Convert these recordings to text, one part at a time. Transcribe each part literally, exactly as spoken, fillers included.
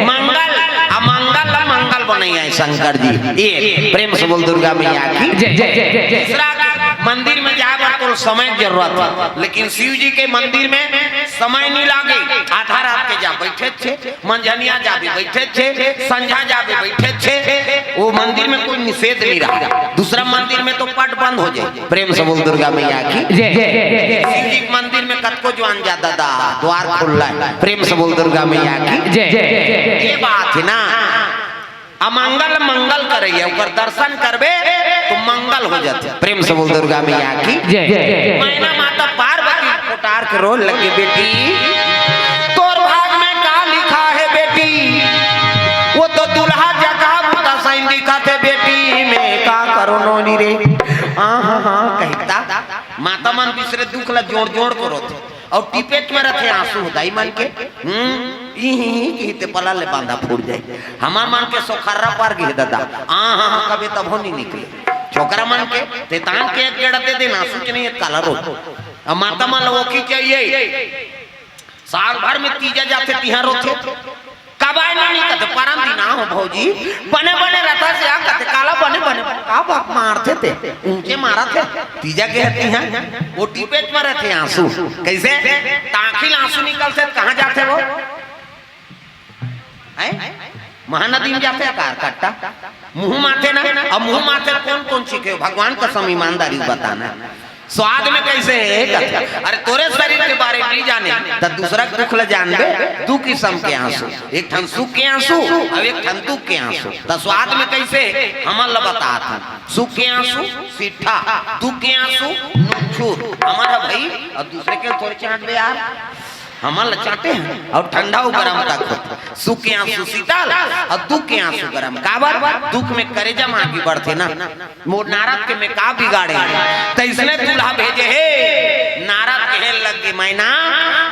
मंगल, अमंगल ला मंगल बनइया हे शंकर जी। ये प्रेम से बोल दुर्गा मैया की। जय, जय, जय, जय। तीसरा, मंदिर में जाए बर तोर समय के जरूरत हे, लेकिन शिव जी के मंदिर में समय नहीं लागे। आधा रात के जा बइठे छे, मंझनिया जाबे बइठे छे, संझा जाबे बइठे छे, वो मंदिर में कोई निषेध नहीं रहा। दूसरा मंदिर में तो पट बंद हो जाए। प्रेम से बोल दुर्गा मैया की। जय, जय, जय, जय। शिव जी के मंदिर में कतको जुआन जा दादा, द्वार खुल्ला हे। प्रेम से बोल दुर्गा मैया की। जय, जय, जय, जय। ये बात हे ना, अमंगल मंगल करइया, ओकर दर्शन करबे तो मंगल हो जाथे। प्रेम से बोल दुर्गा मैया की। जय, जय, जय। मैना माता पार्वती कोटार के रोए लगे, बेटी, तोर भाग में का लिखा हे बेटी? वो तो दूल्हा जगह बुता सही दिखत हे बेटी, मैं का करो नोनी रे। हाँ, हाँ, हाँ, कहिता। माता मन दूसरे दुख ला जोड़ जोड़ के रोथे। अउ टिपेट में रथे आंसू दाई मन के। हम्म, ई ही ही की ते पला ले बांधा फूट जाए। हमार मन के सोखर्रा पार गे दादा। आ हाँ हाँ कबे तभो नहीं निकले। छोकरा मन के तेतान के एक गेड़ा दे देना, आंसू के नहीं एक काला रो। अब माता मन ला ओखी चाहिए। साल भर में तीजा जाथे तिहां रोथे। कब आए ना नहीं कहते, परन दिन आ हो भौजी, बने बने रथा से आ कहते, काला बने बने, का बात मारथे ते, ऊंचे मारथे, तीजा के हती हैं, वो टिपेट में रथे आंसू, कैसे? ताखिल आंसू निकलथे, कहाँ जाथे वो? हैं? महानदी में जाथे कार कट्टा, मुंह माथे ना, अब मुंह माथे कौन कौन सीखे? भगवान कसम ईमानदारी बताना। स्वाद में कैसे हे? अरे तोरे शरीर के बारे में नहीं जाने, त दूसरा के दुख ल जानबे। दू किसम के आंसू, एक ठन सुख के आंसू अउ एक ठन दुख के आंसू। त स्वाद में कैसे हे? हमन ल बतात हन। सुख के आंसू सीठा, दुख के आंसू नुच्छूर। हमर ह भाई, अउ दूसरे के थोड़े चांटबे यार। हमन ल चांटे हन अउ ठंडा अउ गरम तक होथे। सुख के आंसू शीतल अउ दुख के आंसू गरम। काबर? दुख में करेजा म आगी बढ़थे ना। मोर नारद के मैं का बिगाड़े? तइसने दूल्हा भेजे हे। नारद कहे लगे, मैना,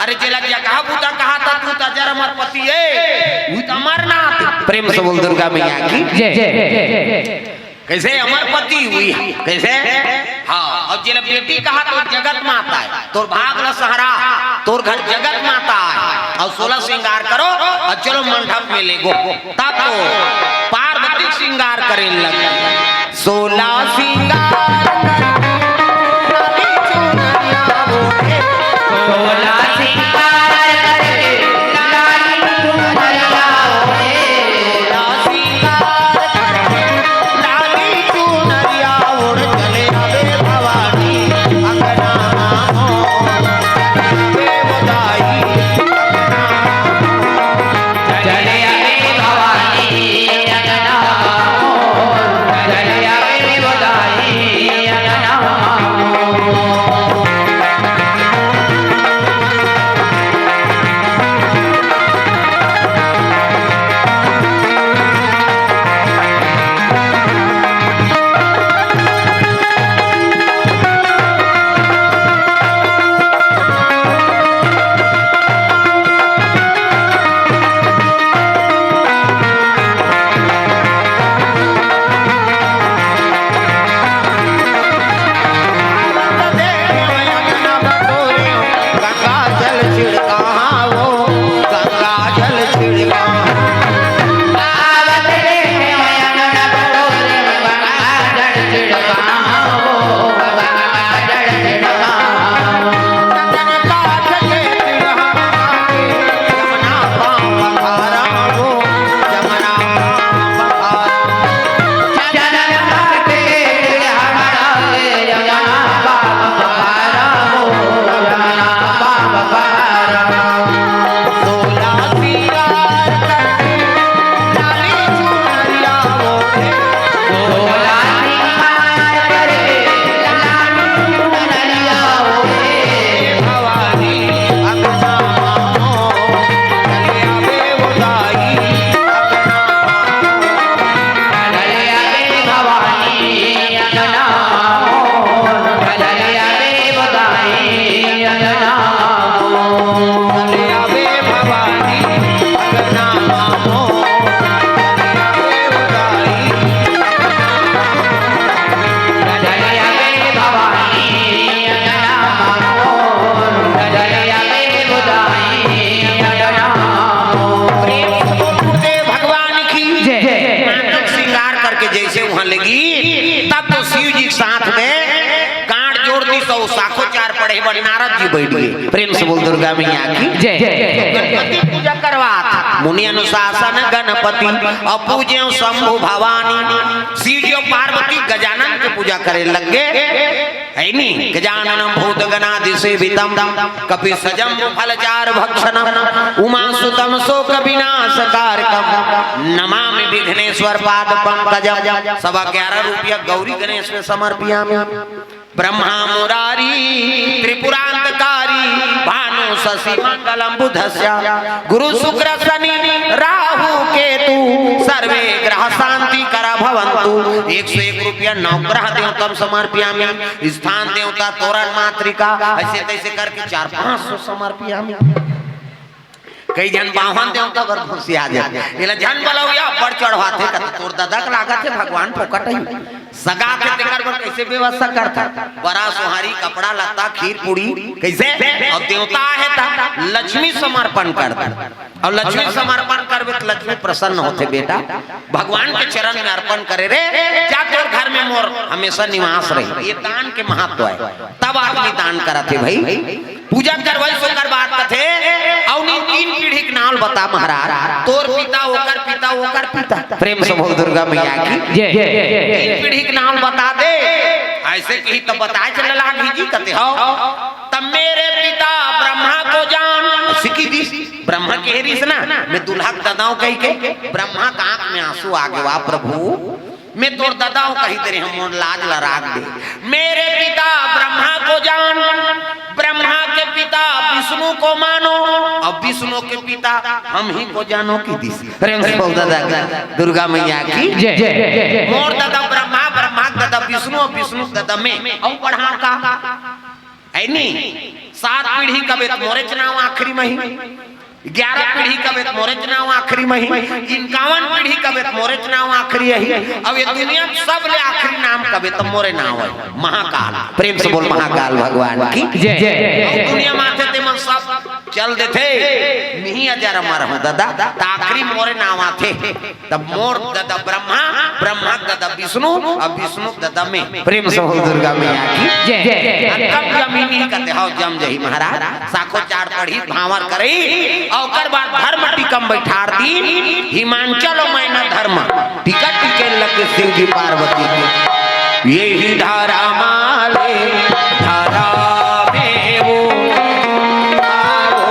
अरे जेला जगह बुता कहा था, तू त अजर अमर पति हे, वो त अमरनाथ। प्रेम से बोल दुर्गा मैया की। जय, जय, जय, जय। कैसे अमर पति हुई? कैसे? हाँ, अउ जेला बेटी कहा तो जगत माता हे, तोर भाग ल सहरा, तोर घर जगत माता हे, अउ सोलह श्रृंगार करो अउ चलो मंडप में लेगो। तब तो पार्वती श्रृंगार करे लग, सोलह श्रृंगार करके लाली चुनरिया ओढ़े। सोलह श्रृंगार करके लाली चुनरिया ओढ़े। सोलह श्रृंगार करके लाली चुनरिया ओढ़ चले आवे भवानी अंगना मामो। चले आवे वो दाई अंगना मामो। चले आवे भवानी अंगना मामो। चले आवे वो दाई अंगना मामो। नारद जी बैठ गए। प्रेम से बोल दुर्गा मैया की जय। गणपति पूजा करवात। मुनि अनुशासन गणपति अउ पूज्यो शंभु भवानी। शिव जी अउ पार्वती गजानन के पूजा करे लग गए। है नी? गजाननम भूतगणादिसेवितम कपित्थ जम्बू फलचारुभक्षणम उमासुतम शोक विनाशकारकम नमामि विघ्नेश्वर पाद पंकजम। सवा ग्यारह रुपया गौरी गणेश में समर्पियामि। ब्रह्मा मुरारी त्रिपुरांतकारी भानु शशि मंगलम बुधस्य गुरु शुक्र शनि राहु केतु सर्वे ग्रह शांति करा भवंतु। एक सौ एक रुपया नवग्रह देवतम समर्पियामि। स्थान देवता तोरण मातृका ऐसे तैसे करके चार पाँच सौ समर्पियामि। कई झन बावन देवता बर खुशिया जाथे। एला झन बलव या अब्बड़ चढ़वाथे कथे, तोर ददा के लागत हे भगवान फोकट ही। सगा के तेकर बर कैसे व्यवस्था करथा? बरा सोहारी, कपड़ा लत्ता, खीर पूड़ी, कैसे? अउ देवता हे त लक्ष्मी समर्पण करथा। अउ लक्ष्मी समर्पण करबे त लक्ष्मी प्रसन्न होथे बेटा। भगवान के चरण में अर्पण करे रे, जा तोर घर में मोर हमेशा निवास रही। ये दान के महत्व हे। तब आदमी दान करत हे भाई। पूजा करवाइस ओकर बाद कथे, अउ नी तीन पीढ़ी के नाव बता महाराज, तोर पिता, ओकर पिता, ओकर पिता। प्रेम से बोल दुर्गा मैया की जय। तीन पीढ़ी के नाव बता दे। ऐसे कही त बताए चले लागी जी कथे हो। तब मेरे पिता ब्रह्मा को जान। सिकी दी ब्रह्मा के रिस ना, मैं दुल्हा के ददाव कही के ब्रह्मा का आंख में आंसू आ गवा प्रभु। मैं तोर ददा हूं कही तेरे हम मोर लाज ला राख दे। मेरे पिता ब्रह्मा को जान, ब्रह्मा के पिता विष्णु को मानो, अउ विष्णु के पिता हम ही को जानो की दिस। प्रेम से बोल ददा दुर्गा मैया की जय। मोर ददा ब्रह्मा, ब्रह्मा के ददा विष्णु, अउ विष्णु के ददा मैं, अउ बढ़ा का है नी? सात पीढ़ी कबे त मोरेच नाव आखिरी मही, ग्यारह पीढ़ी कबे त मोरेच नाव आखिरी मही, इक्यावन पीढ़ी कबे त मोरेच नाव आखिरी अही। अब ये दुनिया में सबले आखिरी नाम कबे त मोरे नाव हे, महाकाल। प्रेम से बोल महाकाल भगवान की जय। अब दुनिया माथे ते मन सब चल देथे, मिही अजर अमर हो ददा, त आखिरी मोरे नाव आथे। तब मोर ददा ब्रह्मा, ब्रह्मा ददा विष्णु, अउ विष्णु ददा मैं। प्रेम से बोल दुर्गा मैया की जय। अउ तब जमीन ही कथे, हव जम जही महाराज, साखो चार पढ़ी भांवर करई, अउ ओकर बाद धर्म टीकम बैठार दीन, हिमांचल अउ मैना धर्म, टीका टीके लगे शिव जी पार्वती के। ये ही धारा माले, धारा में वो, आओ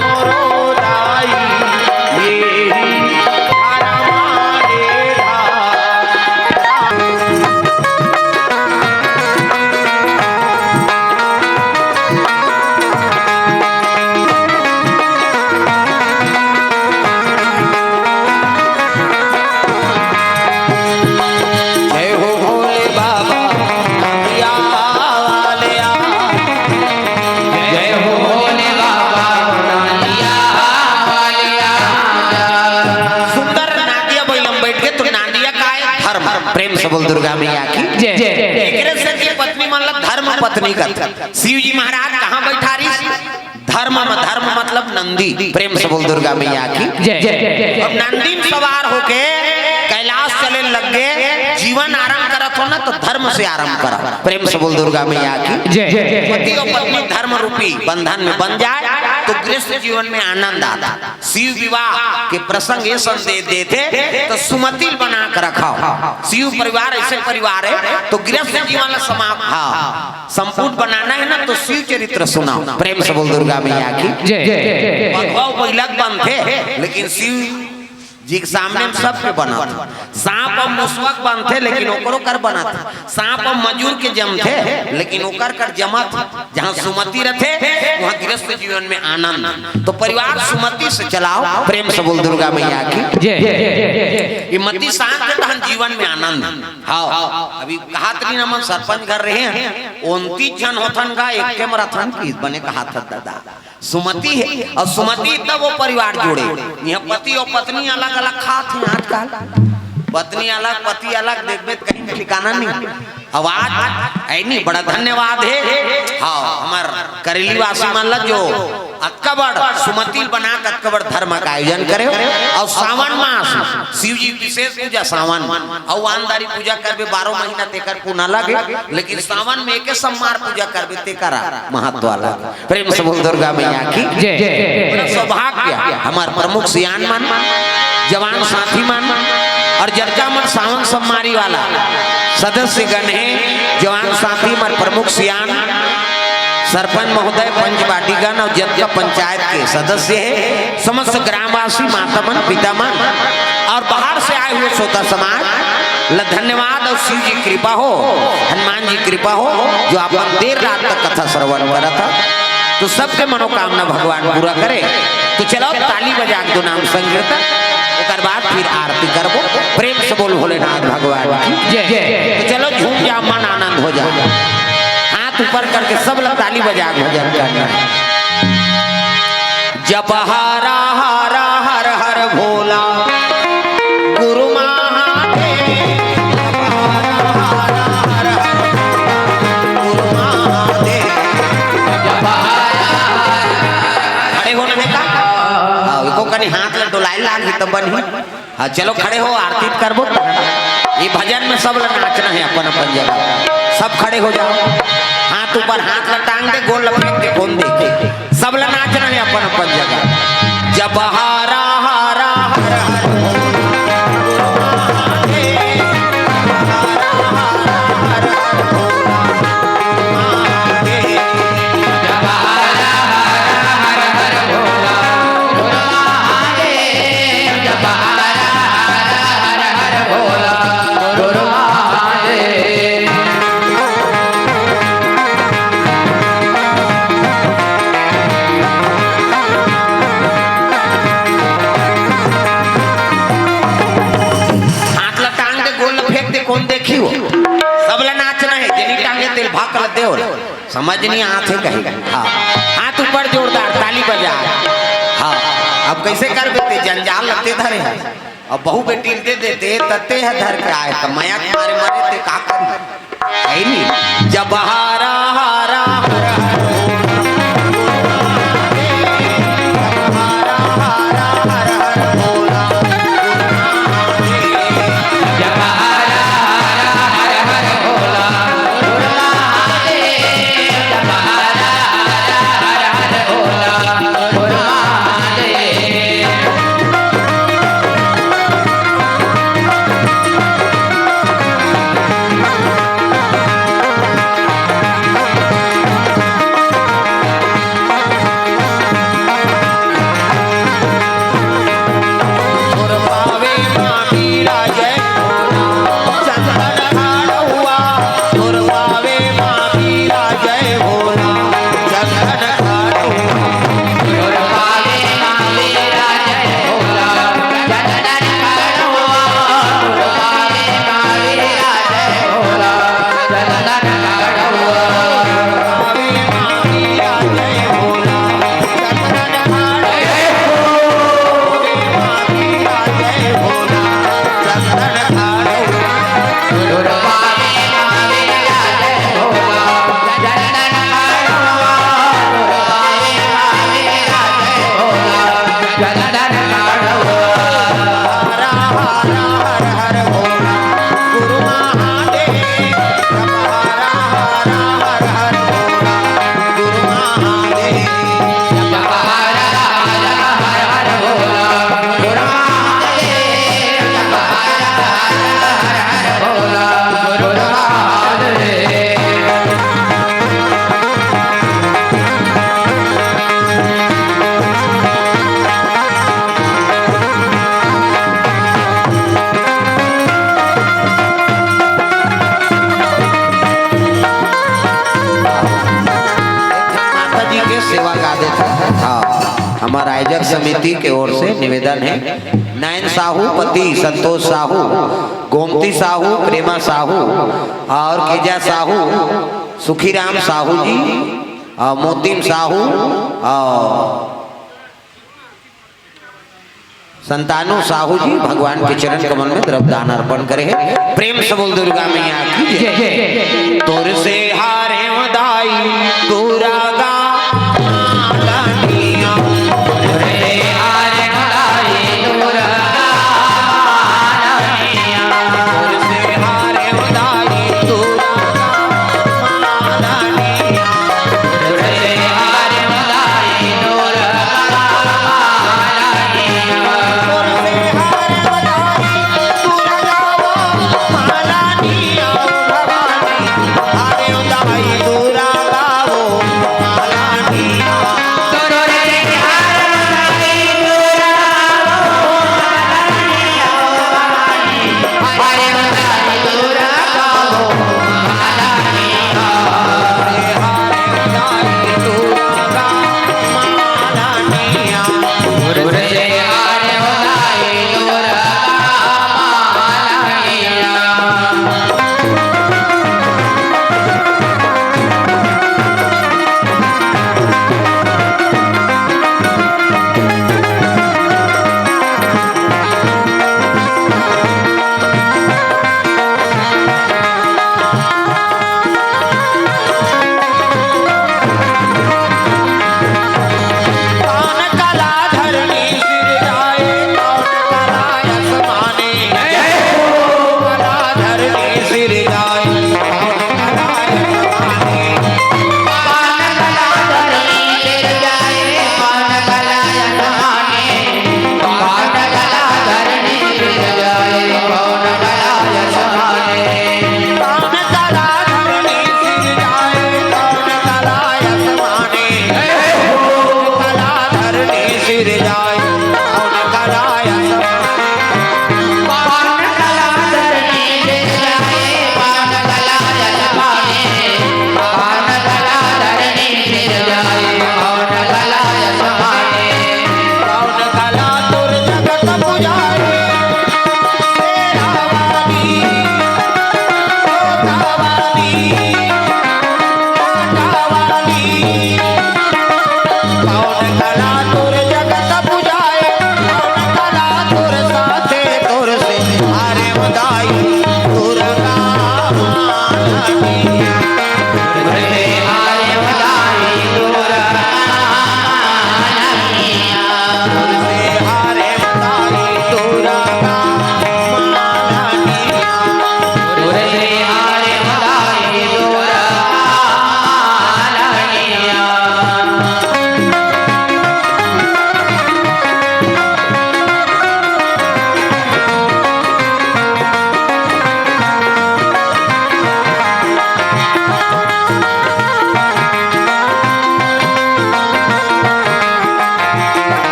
मोरो दाई, ये ही जय हो भोले बाबा, या वाले आ। जय हो भोले बाबा, या वाले आ। सुंदर नादिया बइलम बैठ के तो नादिया का है धर्म। प्रेम से बोल दुर्गा मैया की जय। एकरे से की पत्नी मन ला धर्म पत्नी कथे। शिव जी महाराज कहाँ बैठारिस? धर्म में, धर्म मतलब नंदी। प्रेम से बोल दुर्गा मैया की जय। अब नंदी में सवार होके कैलाश चले लग गे, जीवन आरंभ करत हो ना तो धर्म से आरंभ करा। प्रेम से बोल दुर्गा मैया की जय। पति और पत्नी धर्म रूपी बंधन में बंध जाए तो गृहस्थ जीवन में आनंद आता। शिव विवाह के प्रसंग ये संदेश देथे, तो सुमति ल बना के रखव। शिव परिवार ऐसे परिवार है, तो गृहस्थ जीवन ला समाप्त, हाँ, संपूर्ण बनाना है ना, तो शिव चरित्र सुनाव। प्रेम से बोल दुर्गा मैया की जय। बघवा बइला के बनथे, लेकिन शिव जी के सामने में सबके बनत। सांप अउ मुसवा के बनथे, लेकिन ओकरो कर बनत। सांप अउ मजूर के जमथे, लेकिन ओकर कर जमत। जहाँ सुमति रथे, वहाँ गृहस्थ जीवन में आनंद। तो परिवार सुमति से चलाव। प्रेम से बोल दुर्गा मैया की जय। ये मति शांत हे तहन जीवन में आनंद। हाँ, अभी कहात नहीं ना, मन सरपंच घर रहे हैं, उनतीस झन होथन का, एक के मरथन की बने कहात हे दादा। सुमति हे, अउ सुमति तब वो परिवार जुड़े। यहाँ पति अउ पत्नी अलग-अलग खात हे आजकल। पत्नी अलग, पति अलग, देखबे त कहीं ठिकाना नहीं। आवाज है नहीं, बड़ा धन्यवाद हे। हाँ, हमर करेली वासी मन ला जो अतका बड़ सुमति ल बना के अतका बड़ धर्म का आयोजन करे हो। अउ सावन मास शिव जी विशेष पूजा सावन, अउ आनदारी पूजा करबे बारह महीना, तेकर पुन अलग हे, लेकिन सावन में एके सम्मार पूजा करबे तेकर महत्व अलग हे। प्रेम से बोल दुर्गा मैया की जय। बड़ा सौभाग्य हमर प्रमुख सियान मन, जवान साथी मन अउ जतका मन सावन सम्मारी वाला सदस्य गण हे, जवान साथी मन, प्रमुख सियान, सरपंच महोदय, पंच पार्टीगण अउ जतका पंचायत के सदस्य हे, समस्त ग्रामवासी, माता मन, पिता मन अउ बाहर से आए हुए श्रोता समाज ल धन्यवाद अउ शिव जी कृपा हो, हनुमान जी कृपा हो, जो आप मन देर रात तक कथा श्रवण करत हा, तो सबके मनोकामना भगवान पूरा करे। तो चलो ताली बजा के दो नाम संकीर्तन, ओकर बाद फिर आरती करबो। प्रेम से बोल भोलेनाथ भगवान की जय। तो चलो झूम जा, मन आनंद हो जा। हाथ ऊपर करके सब लोग ताली बजा के भजन करना है। जप हरा हरा हर हर भोला गुरु महादेव। जप हरा हरा हर हर भोला गुरु महादेव। खड़े होना है का? हाँ, एको कनी हाथ ला डोलाए लाग ही तब बनही। हाँ, चलो खड़े हो, आरती करबो। ये भजन में सब ला नाचना है अपन अपन जगह। सब खड़े हो जाओ, हाथ ऊपर, हाथ ला टांग दे, गोड़ ला फेंक दे, कौन देखे? सब ला नाचना है अपन अपन जगह। जप हरा हरा हर हर भोला गुरु महादेव। हरा हरा हर हर भोला गुरु महादेव। जप हरा हरा हर हर भोला गुरु महादेव। जप हरा हरा हर हर भोला गुरु महादेव। हाथ ला टांग दे, गोड़ ला फेंक दे, कौन देखी हो? सब ला नाचना है, जेनी टांगे तेल भाग कर दे हो। समझ नहीं आथे कहीं। हाँ, हाथ ऊपर जोरदार, ताली बजा। हाँ, अब कैसे कर देते, जंजाल लगते धरे हैं। अब बहू बेटी ल दे देते, तते ह धर के आए, त मया के मारे मरे ते का करी? है नी? जब हरा हरा हर हर भोला, जब हरा हरा हर हर भोला, माता जी के सेवा गा देथे। हाँ, हमर आयोजक समिति के ओर से निवेदन हे, नयन साहू, पति संतोष साहू, गोमती साहू, प्रेमा साहू अउ केजा साहू, सुखीराम साहू जी अउ मोतिम साहू अउ संतानु साहू जी भगवान के चरण कमल में द्रव्य दान अर्पण करे हे। प्रेम से बोल दुर्गा मैया की जय। तोर से हारे दाई दुर्गा माता की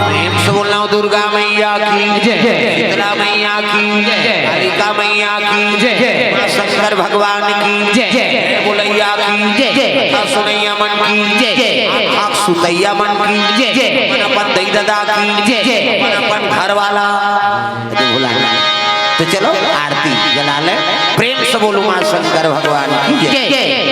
प्रेम से बोलना हो दुर्गा मैया की, जय। शीतला मैया की, जय। कालिका मैया की, जय। माँ शंकर भगवान की, जय। बोलैया की, जय। कथा सुनैया मन की, जय। आँख सुतैया मन की, जय। मन अपन दई ददा की, जय। मन अपन घर वाला। तो चलो आरती जला ले, प्रेम से बोलो माँ शंकर भगवान की जय। जय।